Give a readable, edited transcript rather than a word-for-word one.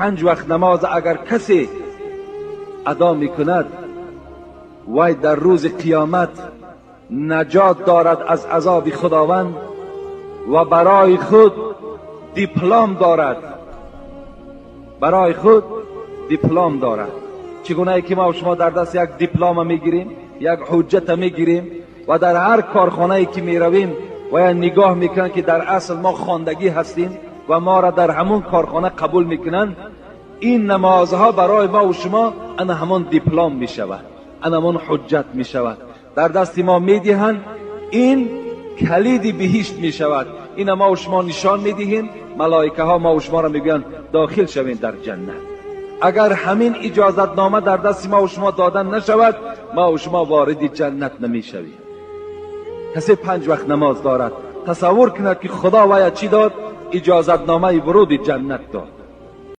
Панҷ вақт намоз агар касе адо мекунад, вай дар рӯзи қиёмат наҷот дорад аз азоби Худованд ва барои худ диплом дорад, барои худ диплом дорад. Чӣ гунае ки мо шумо дар даст як диплома мегирем, як ҳуҷҷата мегирем ва дар ҳар корхонае ки меравем ва я нигоҳ мекунанд, ки дар асл мо хондагӣ ҳастем ва моро дар ҳамон корхона қабул мекунанд. Ин намозҳо барои мо ва шумо ана ҳамон диплом мешавад, ана ҳамон ҳуҷҷат мешавад, дар дасти мо медиҳанд. Ин калиди биҳишт мешавад. Ина мо шумо нишон медиҳем, малоикаҳо мо шуморо мегӯянд: «Дохил шавем дар ҷаннат». Агар ҳамин иҷозатнома дар дасти мо шумо додан нашавад, мо шумо вориди ҷаннат намешавем. Касе панҷ вақт намоз дорад, тасаввур кунад, ки Худо вая чӣ дод? Иҷозатномаи вуруди ҷаннат дод.